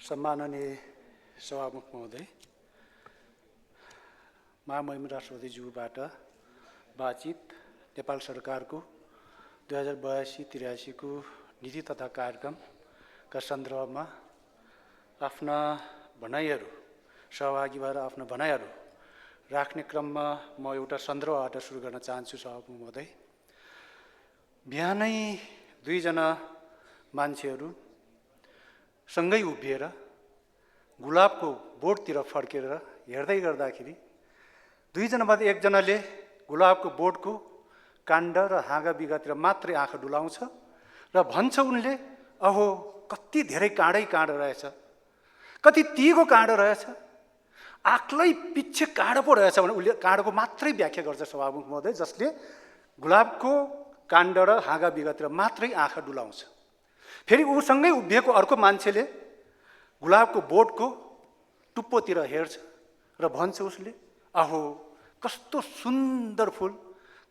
सम्माननीय सभामुख महोदय, महामहिम राष्ट्रपतिज्यूबाट बातचित नेपाल सरकारको 2082-83 को नीति तथा कार्यक्रमका सन्दर्भमा आफ्ना भनाइहरू सहभागी भएर आफ्ना भनाइहरू राख्ने क्रममा म एउटा सन्दर्भबाट सुरु गर्न चाहन्छु। सभामुख महोदय, बिहानै दुईजना मान्छेहरू सँगै उभिएर गुलाबको बोटतिर फर्केर हेर्दै गर्दाखेरि दुईजनामध्ये एकजनाले गुलाबको बोटको काण्ड र हाँगा बिगातिर मात्रै आँखा डुलाउँछ र भन्छ उनले, अहो कति धेरै काँडै काँडो रहेछ, कति तिगो काँडो रहेछ, आँखलाई पिच्छे काँडो पो रहेछ भने उसले काँडोको मात्रै व्याख्या गर्छ सभामुख महोदय, जसले गुलाबको काण्ड र हाँगा बिगातिर मात्रै आँखा डुलाउँछ। फेरि उसँगै उभिएको अर्को मान्छेले गुलाबको बोटको टुप्पोतिर हेर्छ र भन्छ उसले, अहो कस्तो सुन्दर फुल,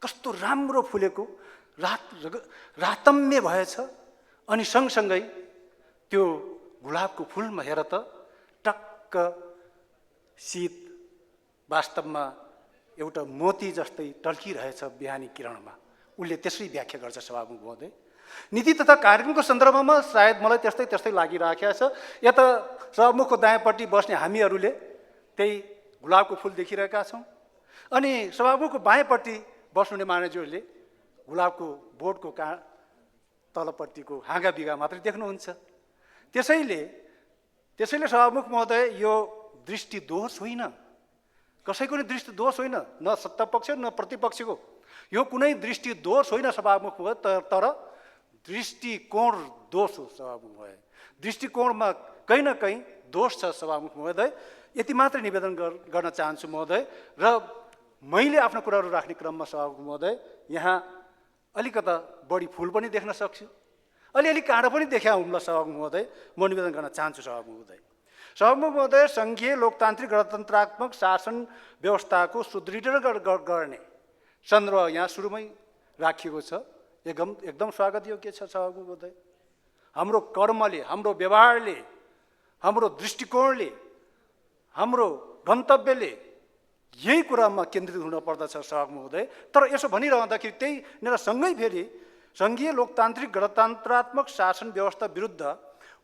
कस्तो राम्रो फुलेको, रातम्य भएछ। अनि सँगसँगै त्यो गुलाबको फुलमा हेर त टक्क शीत वास्तवमा एउटा मोती जस्तै टल्किरहेछ बिहानी किरणमा। उसले त्यसरी व्याख्या गर्छ सभामुख महोदय। नीति तथा कार्यक्रमको सन्दर्भमा सायद मलाई त्यस्तै लागिराखेको छ। यता सभामुखको दायाँपट्टि बस्ने हामीहरूले त्यही गुलाबको फुल देखिरहेका छौँ, अनि सभामुखको बायाँपट्टि बस्नुहुने मानिसहरूले गुलाबको बोटको तलपट्टिको हाँगा बिगा मात्रै देख्नुहुन्छ। त्यसैले सभामुख महोदय, यो दृष्टि दोष होइन, कसैको नि दृष्टि दोष होइन, न सत्तापक्ष न प्रतिपक्षको। यो कुनै दृष्टि दोष होइन सभामुख महोदय, तर दृष्टिकोण दोष हो सभामुख महोदय। दृष्टिकोणमा कहीँ न कहीँ दोष छ सभामुख महोदय। यति मात्रै निवेदन गर्न चाहन्छु महोदय। र मैले आफ्ना कुराहरू राख्ने क्रममा सभामुख महोदय, यहाँ अलिकता बढी फुल पनि देख्न सक्छु, अलिअलि काँडो पनि देखा हुम्ला सभामुख महोदय। म निवेदन गर्न चाहन्छु सभामुख महोदय। सभामुख महोदय, सङ्घीय लोकतान्त्रिक गणतन्त्रात्मक शासन व्यवस्थाको सुदृढीकरण गर्ने सन्दर्भ यहाँ सुरुमै राखिएको छ। एकदम स्वागत योग्य छ सभामुख महोदय। हाम्रो कर्मले, हाम्रो व्यवहारले, हाम्रो दृष्टिकोणले, हाम्रो गन्तव्यले यही कुरामा केन्द्रित हुनुपर्दछ सभामुख महोदय। तर यसो भनिरहँदाखेरि त्यही सँगै फेरि सङ्घीय लोकतान्त्रिक गणतन्त्रात्मक शासन व्यवस्था विरुद्ध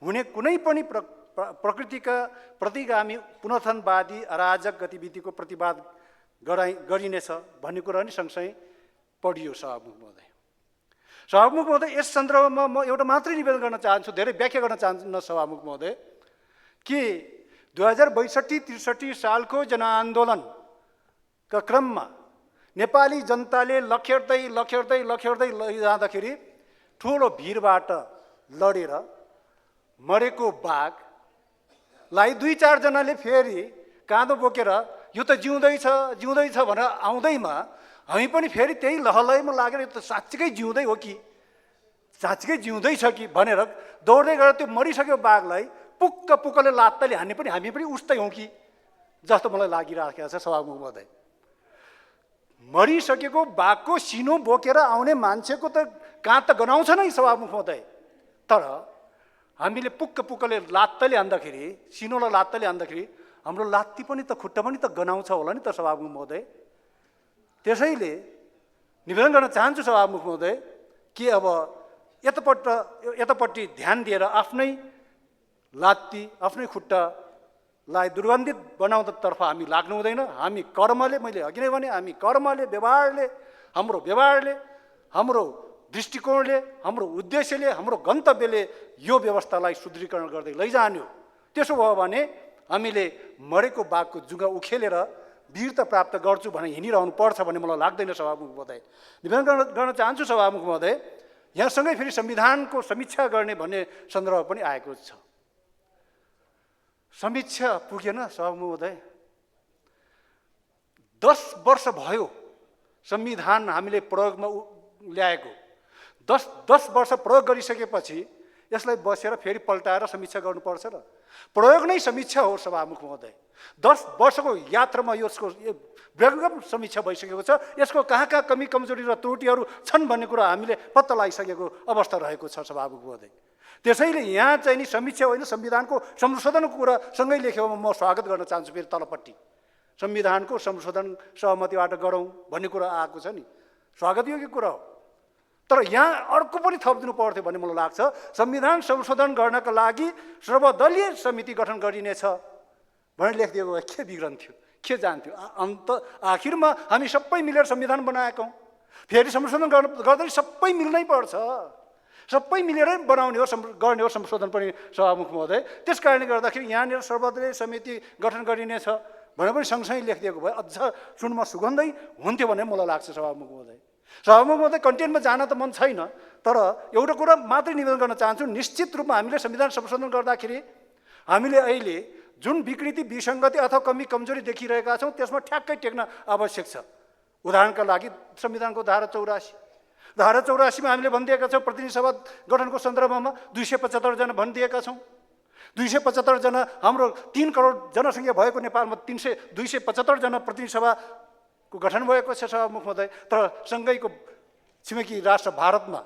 हुने कुनै पनि प्रकृतिका प्रतिगामी पुनर्थनवादी अराजक गतिविधिको प्रतिवाद गरिनेछ भन्ने कुरा नि सँगसँगै पढियो सभामुख महोदय। सभामुख महोदय, यस सन्दर्भमा म एउटा मात्रै निवेदन गर्न चाहन्छु, धेरै व्याख्या गर्न चाहन्न सभामुख महोदय, कि 2062-63 सालको जनआन्दोलनका क्रममा नेपाली जनताले लखेड्दै लैजाँदाखेरि ठुलो भिडबाट लडेर मरेको बाघलाई 2-4 जनाले फेरि काँधो बोकेर यो त जिउँदैछ भनेर आउँदैमा हामी पनि फेरि त्यही लहलैमा लागेर यो त साँच्चीकै जिउँदै हो कि, साँच्चीकै जिउँदैछ कि भनेर दौड्दै गएर त्यो मरिसक्यो बाघलाई पुक्कले लात्ताले हान्ने पनि हामी पनि उस्तै हौँ कि जस्तो मलाई लागिराखेको छ सभामुख महोदय। मरिसकेको बाघको सिनो बोकेर आउने मान्छेको त काँध त गनाउँछ नै सभामुख महोदय, तर हामीले पुक्कले लात्ताले हान्दाखेरि, सिनोलाई लात्ताले हान्दाखेरि हाम्रो लात्ती पनि त खुट्टा पनि त गनाउँछ होला नि त सभामुख महोदय। त्यसैले निवेदन गर्न चाहन्छु सभामुख महोदय कि अब यतापट्टि ध्यान दिएर आफ्नै लात्ती, आफ्नै खुट्टालाई दुर्गन्धित बनाउँदातर्फ हामी लाग्नु हुँदैन। हामी कर्मले, मैले अघि नै भने, हामी कर्मले, हाम्रो व्यवहारले, हाम्रो दृष्टिकोणले, हाम्रो उद्देश्यले, हाम्रो गन्तव्यले यो व्यवस्थालाई सुदृढीकरण गर्दै लैजाने हो। त्यसो भयो भने हामीले मरेको बाघको जुगा उखेलेर वीरता प्राप्त गर्छु भने हिँडिरहनु पर्छ भन्ने मलाई लाग्दैन सभामुख महोदय। निवेदन गर्न चाहन्छु सभामुख महोदय, यहाँसँगै फेरि संविधानको समीक्षा गर्ने भन्ने सन्दर्भ पनि आएको छ। समीक्षा पुगेन सभामुख महोदय। 10 वर्ष भयो संविधान हामीले प्रयोगमा ल्याएको। 10 वर्ष प्रयोग गरिसकेपछि यसलाई बसेर फेरि पल्टाएर समीक्षा गर्नुपर्छ र प्रयोग नै समीक्षा हो सभामुख महोदय। 10 वर्षको यात्रामा यसको व्यङ्गम समीक्षा भइसकेको छ। यसको कहाँ कमी कमजोरी र त्रुटिहरू छन् भन्ने कुरा हामीले पत्ता लगाइसकेको अवस्था रहेको छ सभामुख महोदय। त्यसैले यहाँ चाहिँ नि समीक्षा होइन संविधानको संशोधनको कुरा सँगै लेखेकोमा म स्वागत गर्न चाहन्छु। फेरि तलपट्टि संविधानको संशोधन सहमतिबाट गरौँ भन्ने कुरा आएको छ नि, स्वागतयोग्य कुरा हो। तर यहाँ अर्को पनि थपिदिनु पर्थ्यो भन्ने मलाई लाग्छ। संविधान संशोधन गर्नका लागि सर्वदलीय समिति गठन गरिनेछ भनेर लेखिदिएको भए के बिग्रन्थ्यो, के जान्थ्यो? आखिरमा हामी सबै मिलेर संविधान बनाएका हौँ। फेरि संशोधन गर्दै सबै मिल्नै पर्छ, सबै मिलेरै बनाउने हो, गर्ने हो संशोधन पनि सभामुख महोदय। त्यस कारणले गर्दाखेरि यहाँनिर सर्वदलीय समिति गठन गरिनेछ भनेर पनि सँगसँगै लेखिदिएको भए अझ सुनमा सुगन्धै हुन्थ्यो भन्ने मलाई लाग्छ सभामुख महोदय। सभामुख महोदय कन्टेन्टमा जान त मन छैन, तर एउटा कुरा मात्रै निवेदन गर्न चाहन्छु। निश्चित रूपमा हामीले संविधान संशोधन गर्दाखेरि हामीले अहिले जुन विकृति विसङ्गति अथवा कमी कमजोरी देखिरहेका छौँ त्यसमा ठ्याक्कै टेक्न आवश्यक छ। उदाहरणका लागि संविधानको धारा 84मा हामीले भनिदिएका छौँ प्रतिनिधि सभा गठनको सन्दर्भमा 275 जना भनिदिएका छौँ। 275 जना, हाम्रो 3 करोड जनसङ्ख्या भएको नेपालमा 275 जना प्रतिनिधि सभाको गठन भएको छ सभामुख महोदय। तर सँगैको छिमेकी राष्ट्र भारतमा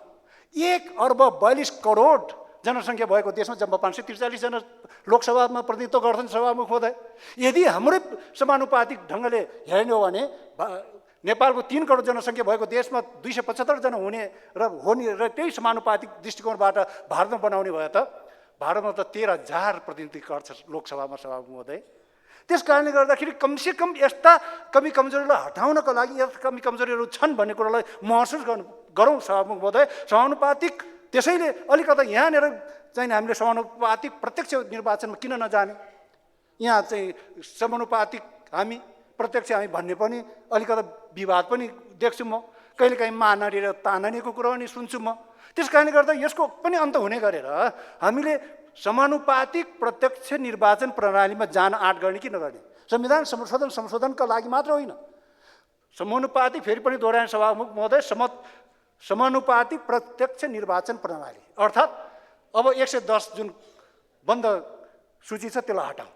1 अर्ब 42 करोड जनसङ्ख्या भएको देशमा जम्मा 543 जना लोकसभामा प्रतिनिधित्व गर्छन् सभामुख महोदय। यदि हाम्रै समानुपातिक ढङ्गले हेर्ने हो भने नेपालको 3 करोड जनसङ्ख्या भएको देशमा 275 जना हुने र त्यही समानुपातिक दृष्टिकोणबाट भारतमा बनाउने भयो त भारतमा त 13,000 प्रतिनिधि गर्छ लोकसभामा सभामुख महोदय। त्यस कारणले गर्दाखेरि कमसेकम यस्ता कमी कमजोरीलाई हटाउनका लागि यस्ता कमी कमजोरीहरू छन् भन्ने कुरालाई महसुस गरौँ सभामुख महोदय। समानुपातिक, त्यसैले अलिकता यहाँनिर चाहिँ हामीले समानुपातिक प्रत्यक्ष निर्वाचनमा किन नजाने? यहाँ चाहिँ समानुपातिक हामी प्रत्यक्ष हामी भन्ने पनि अलिकता विवाद पनि देख्छु म, कहिलेकाहीँ मानरी र ताननीको कुरा पनि सुन्छु म। त्यस कारणले गर्दा यसको पनि अन्त हुने गरेर हामीले समानुपातिक प्रत्यक्ष निर्वाचन प्रणालीमा जान आँट गर्ने कि नगर्ने? संविधान संशोधनका लागि मात्र होइन, समानुपातिक, फेरि पनि दोहोऱ्याएँ सभामुख महोदय, समानुपातिक प्रत्यक्ष निर्वाचन प्रणाली अर्थात् अब 110 जुन बन्द सूची छ त्यसलाई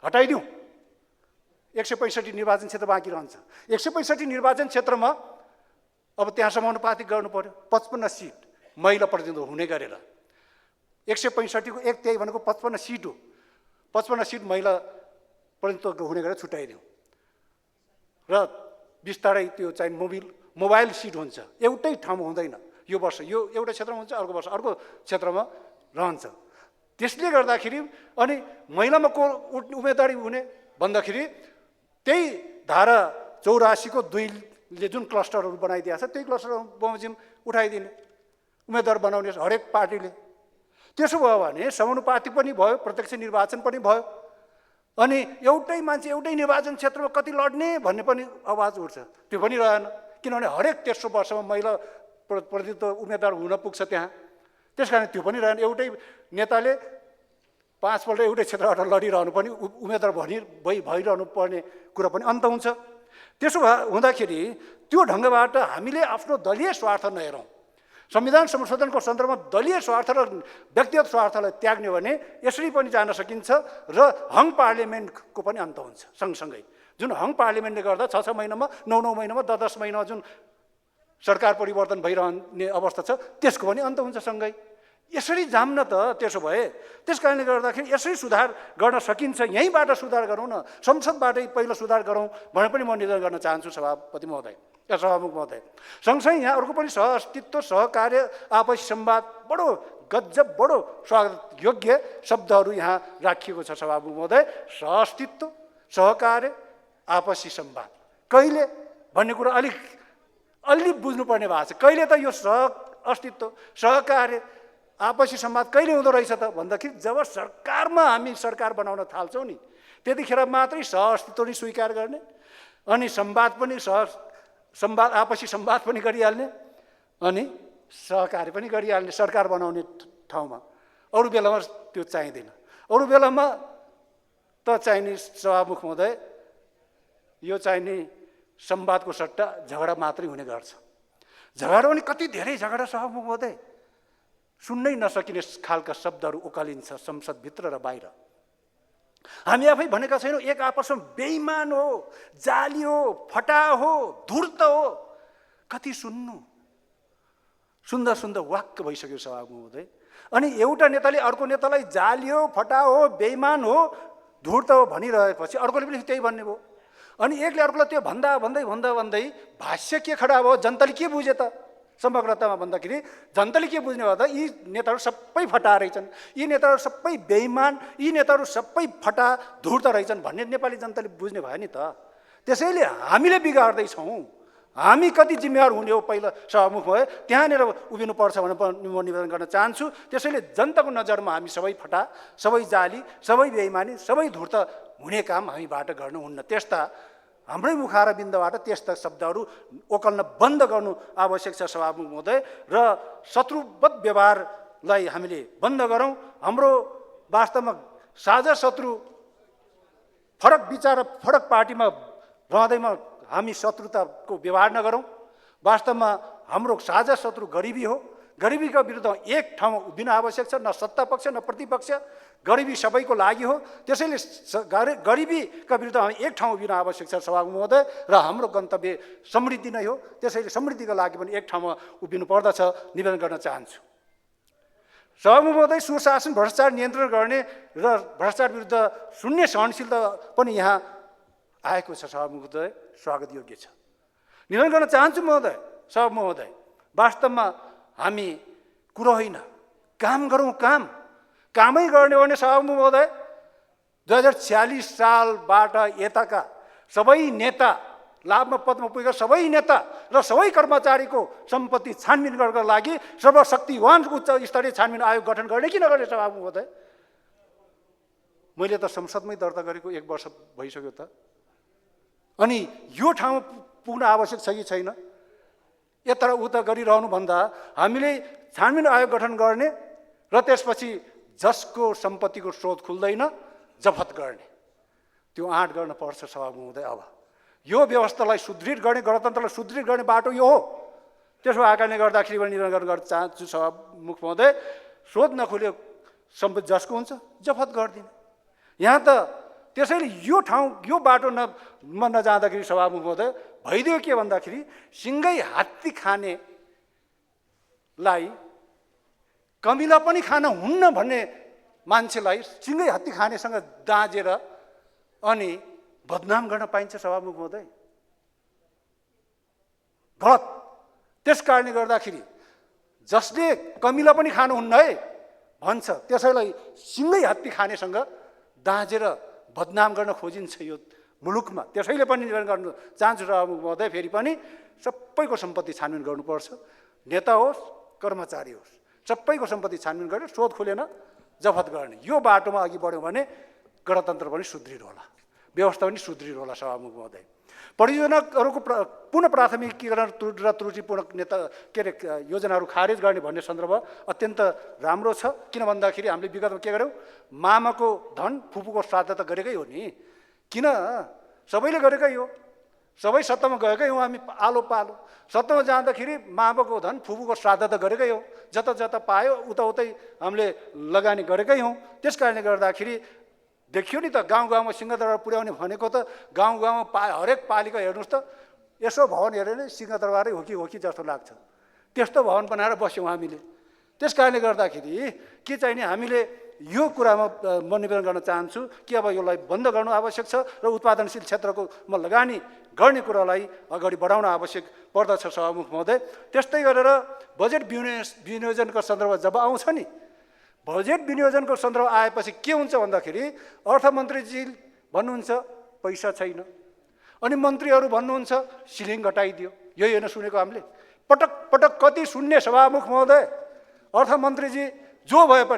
हटाइदिउँ। 165 निर्वाचन क्षेत्र बाँकी रहन्छ। 165 निर्वाचन क्षेत्रमा अब त्यहाँ समानुपातिक गर्नु पर्यो। 55 सिट महिला प्रतिनिधित्व हुने गरेर 165 को 1/3 भनेको 55 सिट हो। 55 सिट महिला प्रतिनिधित्व हुने गरेर छुट्याइदिउँ र बिस्तारै त्यो चाहिँ मोबाइल सिट हुन्छ, एउटै ठाउँमा हुँदैन। यो वर्ष यो एउटा क्षेत्रमा हुन्छ, अर्को वर्ष अर्को क्षेत्रमा रहन्छ। त्यसले गर्दाखेरि अनि महिलामा को उम्मेदवारी हुने भन्दाखेरि त्यही धारा 84 को 2ले जुन क्लस्टरहरू बनाइदिएको छ त्यही क्लस्टर बमोजिम उठाइदिने, उम्मेदवार बनाउने हरेक पार्टीले। त्यसो भयो भने समानुपातिक पनि भयो, प्रत्यक्ष निर्वाचन पनि भयो, अनि एउटै मान्छे एउटै निर्वाचन क्षेत्रमा कति लड्ने भन्ने पनि आवाज उठ्छ। त्यो पनि रहेन, किनभने हरेक 13 वर्षमा महिला प्रतिनिधित्व उम्मेदवार हुन पुग्छ त्यहाँ। त्यस कारण त्यो पनि रहेन। एउटै नेताले 5 पल्ट एउटै क्षेत्रबाट लडिरहनु पनि उम्मेदवार भइरहनु पर्ने कुरा पनि अन्त हुन्छ। त्यसो हुँदाखेरि त्यो ढङ्गबाट हामीले आफ्नो दलीय स्वार्थ नहेरौँ। संविधान संशोधनको सन्दर्भमा दलीय स्वार्थ र व्यक्तिगत स्वार्थलाई त्याग्ने भने यसरी पनि जान सकिन्छ र हङ पार्लियामेन्टको पनि अन्त हुन्छ सँगसँगै। जुन हङ पार्लियामेन्टले गर्दा 6 महिनामा 9 महिनामा 10 महिनामा जुन सरकार परिवर्तन भइरहने अवस्था छ त्यसको पनि अन्त हुन्छ सँगै। यसरी जाम्न त त्यसो भए त्यस कारणले गर्दाखेरि यसरी सुधार गर्न सकिन्छ। यहीँबाट सुधार गरौँ न, संसदबाटै पहिलो सुधार गरौँ भनेर पनि म निवेदन गर्न चाहन्छु सभापति महोदय या सभामुख महोदय। सँगसँगै यहाँ अर्को पनि सहअस्तित्व, सहकार्य, आपसी संवाद, बडो गजब बडो स्वागत योग्य शब्दहरू यहाँ राखिएको छ सभामुख महोदय। सहअस्तित्व, सहकार्य, आपसी संवाद कहिले भन्ने कुरा अलि बुझ्नुपर्ने भएको छ। कहिले त यो सहअस्तित्व, सहकार्य, आपसी संवाद कहिले हुँदो रहेछ त भन्दाखेरि जब सरकारमा हामी सरकार बनाउन थाल्छौँ नि त्यतिखेर मात्रै सहअस्तित्व नि स्वीकार गर्ने, अनि संवाद पनि आपसी संवाद पनि गरिहाल्ने, अनि सहकार्य पनि गरिहाल्ने सरकार बनाउने ठाउँमा। अरू बेलामा त्यो चाहिँदैन। अरू बेलामा त चाहिने सभामुख महोदय यो चाहिने संवादको सट्टा झगडा मात्रै हुने गर्छ। झगडा पनि कति धेरै झगडा सभामुख महोदय, सुन्नै नसकिने खालका शब्दहरू उकालिन्छ संसदभित्र र बाहिर। हामी आफै भनेका छैनौँ एक आपसमा बेइमान हो, जाली हो, फटा हो, धूर्त हो। कति सुन्दा वाक्क भइसक्यो सभामुख महोदय। अनि एउटा नेताले अर्को नेतालाई जालियो, फटा हो, बेइमान हो, धुर्त हो भनिरहेपछि अर्कोले पनि त्यही भन्ने भयो। अनि एकले अर्कोलाई त्यो भन्दै भाष्य के खडा भयो, जनताले के बुझे त? समग्रतामा भन्दाखेरि जनताले के बुझ्ने भयो त? यी नेताहरू सबै फटा रहेछन्, यी नेताहरू सबै बेइमान, यी नेताहरू सबै फटा धुर्त रहेछन् भन्ने नेपाली जनताले बुझ्ने भयो नि त। त्यसैले हामीले बिगार्दैछौँ, हामी कति जिम्मेवार हुने हो पहिला सभामुख भए त्यहाँनिर उभिनुपर्छ भनेर म निवेदन गर्न चाहन्छु। त्यसैले जनताको नजरमा हामी सबै फटा, सबै जाली, सबै बेइमानी, सबै धुर्त हुने काम हामीबाट गर्नुहुन्न। त्यस्ता हाम्रै मुखारबिन्दबाट त्यस्ता शब्दहरू ओकल्न बन्द गर्नु आवश्यक छ सभामुख महोदय। र शत्रुवत व्यवहारलाई हामीले बन्द गरौँ। हाम्रो वास्तवमा साझा शत्रु फरक विचार र फरक पार्टीमा रहँदैमा हामी शत्रुताको व्यवहार नगरौँ। वास्तवमा हाम्रो साझा शत्रु गरिबी हो। गरिबीका विरुद्ध एक ठाउँमा उभिन आवश्यक छ, न सत्ता पक्ष न प्रतिपक्ष। गरिबी सबैको लागि हो। त्यसैले गरिबीका विरुद्ध हामी एक ठाउँ उभिन आवश्यक छ सभामुख महोदय। र हाम्रो गन्तव्य समृद्धि नै हो। त्यसैले समृद्धिका लागि पनि एक ठाउँमा उभिनु पर्दछ निवेदन गर्न चाहन्छु। सभामुख महोदय, सुशासन, भ्रष्टाचार नियन्त्रण गर्ने र भ्रष्टाचार विरुद्ध शून्य सहनशीलता पनि यहाँ आएको छ सभामुख महोदय, स्वागत योग्य छ। निवेदन गर्न चाहन्छु महोदय, सभामुख महोदय, वास्तवमा हामी कुरो होइन, काम गरौँ। कामै गर्ने हो भने सभामुख महोदय 2046 सालबाट यताका सबै नेता, लाभमा पदमा पुगेका सबै नेता र सबै कर्मचारीको सम्पत्ति छानबिन गर्नका लागि सर्वशक्तिवान उच्च स्तरीय छानबिन आयोग गठन गर्ने कि नगर्ने सभामुख महोदय? मैले त संसदमै दर्ता गरेको 1 वर्ष भइसक्यो त। अनि यो ठाउँमा पुग्न आवश्यक छ कि छैन? यता उता गरिरहनु भन्दा हामीले छानबिन आयोग गठन गर्ने र त्यसपछि जसको सम्पत्तिको स्रोत खुल्दैन जफत गर्ने, त्यो आँट गर्न पर्छ सभामुख महोदय। अब यो व्यवस्थालाई सुदृढ गर्ने, गणतन्त्रलाई सुदृढ गर्ने बाटो यो हो। त्यसो आकारले गर्दाखेरि पनि निवेदन गर्न चाहन्छु सभामुख महोदय, स्रोत नखुल्यो सम्पत्ति जसको हुन्छ जफत गरिदिने। यहाँ त त्यसैले यो ठाउँ, यो बाटो नजाँदाखेरि सभामुख महोदय भइदियो के भन्दाखेरि सिङ्गै हात्ती खानेलाई कमिला पनि खान हुन्न भन्ने मान्छेलाई सिङ्गै हात्ती खानेसँग दाँजेर अनि बदनाम गर्न पाइन्छ सभामुख महोदय? गलत। त्यस कारणले गर्दाखेरि जसले कमिला पनि खानुहुन्न है भन्छ त्यसैलाई सिङ्गै हात्ती खानेसँग दाँजेर बदनाम गर्न खोजिन्छ यो मुलुकमा। त्यसैले पनि निवेदन गर्नु चाहन्छु सभामुख महोदय, फेरि पनि सबैको सम्पत्ति छानबिन गर्नुपर्छ। नेता होस्, कर्मचारी होस्, सबैको सम्पत्ति छानबिन गरेर स्रोत खुलेन जफत गर्ने। यो बाटोमा अघि बढ्यो भने गणतन्त्र पनि सुदृढ होला, व्यवस्था पनि सुदृढ होला सभामुख महोदय। परियोजनाहरूको पुनः प्राथमिकीकरण र त्रुटिपूर्ण योजनाहरू खारेज गर्ने भन्ने सन्दर्भ अत्यन्त राम्रो छ। किन भन्दाखेरि हामीले विगतमा के गर्यौँ? मामाको धन फुपूको श्राद्ध त गरेकै हो नि। किन? सबैले गरेकै हो, सबै सत्तामा गएकै हौँ हामी आलो पालो। सत्तामा जाँदाखेरि मामाको धन फुपूको श्राद्ध त गरेकै हो, जता जता पायो उतै हामीले लगानी गरेकै हौँ। त्यस कारणले गर्दाखेरि देखियो नि त, गाउँ सिंहदरबार पुर्याउने भनेको त गाउँ हरेक पालिका हेर्नुहोस् त, यसो भवन हेऱ्यो भने सिंहदरबारै हो कि जस्तो लाग्छ। त्यस्तो भवन बनाएर बस्यौँ हामीले। त्यस कारणले गर्दाखेरि के चाहिने, हामीले यो कुरामा म निवेदन गर्न चाहन्छु कि अब यसलाई बन्द गर्नु आवश्यक छ र उत्पादनशील क्षेत्रको लगानी गर्ने कुरालाई अगाडि बढाउन आवश्यक पर्दछ सभामुख महोदय। त्यस्तै गरेर बजेट विनियोजनको सन्दर्भ जब आउँछ नि, बजेट विनियोजनको सन्दर्भ आएपछि के हुन्छ भन्दाखेरि अर्थमन्त्रीजी भन्नुहुन्छ पैसा छैन, अनि मन्त्रीहरू भन्नुहुन्छ सिलिङ घटाइदियो। यही होइन सुनेको हामीले, पटक पटक कति सुन्ने सभामुख महोदय। अर्थमन्त्रीजी जो भए पनि